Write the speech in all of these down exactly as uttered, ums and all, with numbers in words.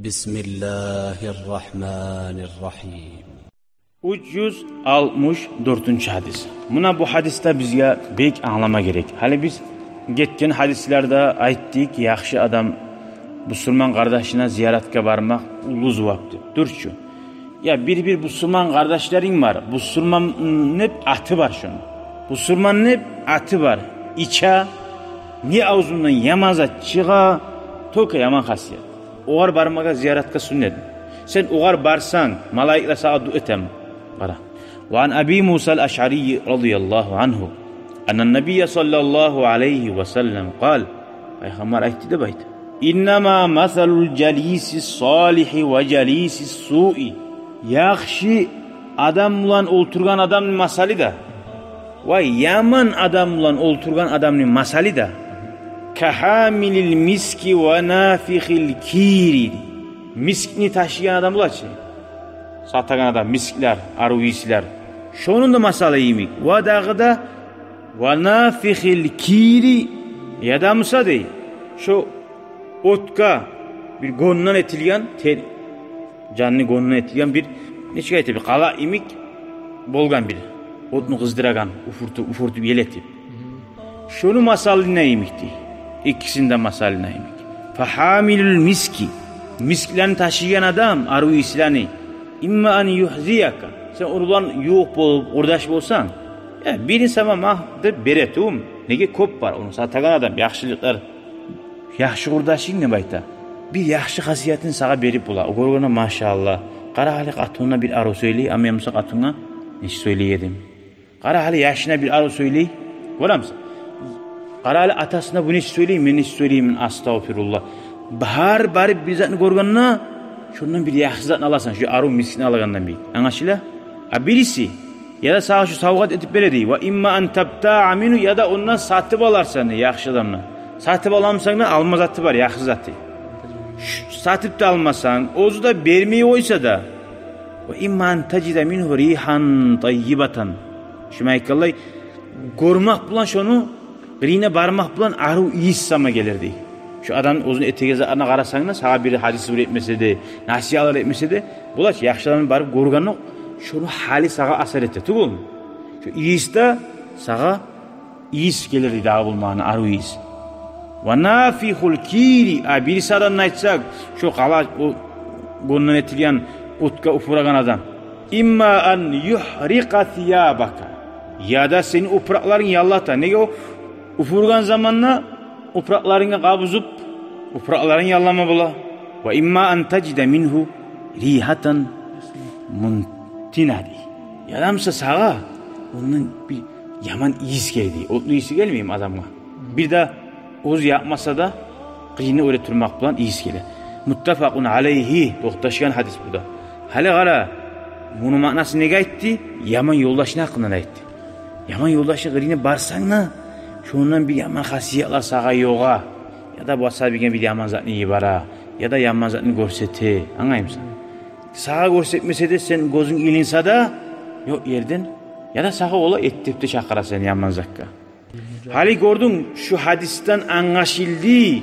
بسم الله الرحمن الرحيم. Уьч юз алтмыш дёртюнчю гьадис. Муна бу гьадисде бизге бек англама герек. Гьали биз гетген гьадислерде айтдыкъ, яхшы адам бусурман къардашына зияратгъа бармакъ уллу зувап деп. Дюр чю. Я бир-бир бусурман къардашларынг бар. Бусурман деп аты бар шону. Бусурман деп аты бар. Иче, не авзундан яман зат чыгъа, только яман хасият. Огъар бармагъа зияратгъа сюннет. Сен огъар барсанг, малайиклер сагъа дуа этеми? Къара. وعن أبي موسى الأشعري رضي الله عنه أن النبي صلى الله عليه وسلم قال, Пайхаммар айтды деп айта: إنما مثل الجليس الصالح وجليس السوء. Яхшы адам булан олтургъан адамны масалы да ва яман адам булан олтургъан адамны масалы да كحامل المسك ونافخ الكير. Мискни ташыйгъан адам бола чы, сатагъан адам, мисклер, арив ийислер. Шону да масалы йимик. Ва дагъы да ونافخ الكير, яда буса дей, шо отгъа бир гёнден этилген, тер-, жанны гёнден этилген бир, нечик айта, бир къала йимик болгъан бир, отну къыздырагъан, уфуртуп, уфуртуп, ел этип. Шону масалына йимик дей. Экисини де масалына йимик. فحامل المسك, мисклени ташыйгъан адам, арив ийислени, إما أن يحذيك, сен ону булан ювукъ болуп, къурдаш болсанг, я, бирин сама магъа деп бере тюгюлмю? Неге, кёп бар ону сатагъан адам, яхшылыкълар. Яхшы къурдашынг деп айта, бир яхшы хасиятын сагъа берип бола. О гёргенде, машаллагь, къара гьали, къатынына бир арив сёйлей, амма буса къатынгъа нечик сёйлей эдим. Къара гьали, яшына бир арив сёйлей, гёремисен? Къара гьали, атасына бу нечик сёйлей, мен нечик сёйлеймен, астагъфируллагь. Гьар барып бир затны гёргенде, шондан бир яхшы затны аласан, шо арив мискни алагъандан бир. Англашыла? А бириси, яда сагъа шо савгъат этип бере дей. وإما أن تبتاع منه, яда ондан сатып аларсан, яхшы адамдан. Сатып аламысан да, алма заты бар, яхшы заты. Ш-, сатып да алмасанг, оьзю де бермей къойса да. وإما أن تجد منه ريحا طيبة. Шону айтгъанлай, гёрмек булан шону, къырыйына бармакъ булан арив ийис сама гелер дей. Шо адам оьзюню этеген затына къарасанг да, сагъа бир гьадис бир этмесе де, насигьатлар этмесе де, бола чы, яхшы адамны барып гёргенокъ, шону гьалы сагъа асар эте тюгюлмю? Шо ийис де сагъа ийис гелер дей, дагъы болмагъаны, арив ийис. ونافخ الكير, а бириси адамны айтсакъ, шо къала, о гёнден этилген отгъа уфурагъан адам. إما أن يحرق ثيابك, яда сени опуракъларынг яллата. Неге, о уфургъан заманда опуракъларынга къабузуп, опуракъларынг яллама бола. وإما أن تجد منه ريحا منتنة дей. Яда буса сагъа ондан бир яман ийис геле дей. Отну ийиси гелмейми адамгъа? Бир де оьзю якъмаса да, къырыйына оьре турмакъ булан ийис геле. متفق عليه, токъташгъан гьадис бу да. Гьали къара, муну маънасын неге айтды? Яман ёлдашны гьакъындан айтды. Яман ёлдашны къырыйына барсанг да, шондан бир яман хасиятлар сагъа ёгъа, яда баса бирге бир яман затны йибере, яда яман затны гёрсете, англаймысан? Сагъа гёрсетмесе де, сен гёзюнг илинсе де, ёкъ ерден, яда сагъа олай эт деп де чакъыра сени яман затгъа. Гьали гёрдюнг, шу гьадисден англашылды,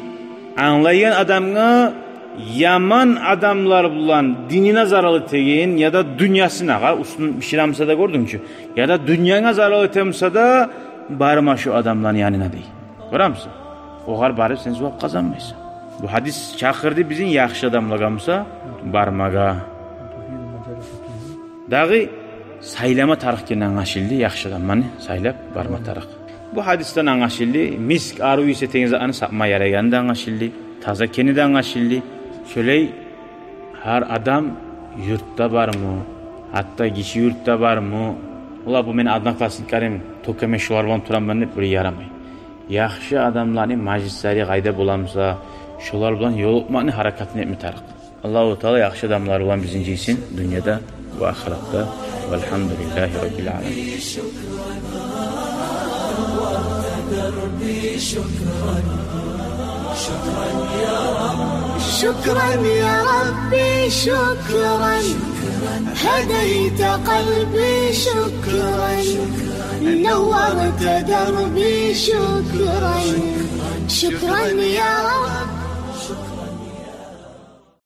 англайгъан адамгъа яман адамлар булан динине зарал этеген яда дюньясына, къара, уьстюн биширемисе де, гёрдюнг чю, яда дюньянга зарал этемисе де, барма шу адамланы янына дей. Гёремисен? Огъар барып сен зувап къазанмайсан. Бу гьадис чакъырды бизин яхшы адамлагъа буса бармагъа. Дагъы сайлама тарыкъ экени англашылды, яхшы адамланы сайлап барма тарыкъ. Бу гьадисден англашылды, миск, арив ийис этеген затны сатма ярайгъаны да англашылды, таза экени де англашылды. Шолай гьар адам юртда бармы, гьатта гиччи юртда бармы, ола, бу мени одноклассниклерим, только мен шолар булан тураман деп, булай ярамай. Яхшы адамланы мажлислери къайда боламыса, шолар булан ёлукъмакъны гьаракатын этме тарыкъ. Аллагьу Таала яхшы адамлар булан бизин жыйсын дюньяда ва ахыратда. والحمد لله رب العالمين. شكرا يا ربي، شكرا. هديت قلبي، شكرا. نورت دربي، شكرا. شكرا يا رب.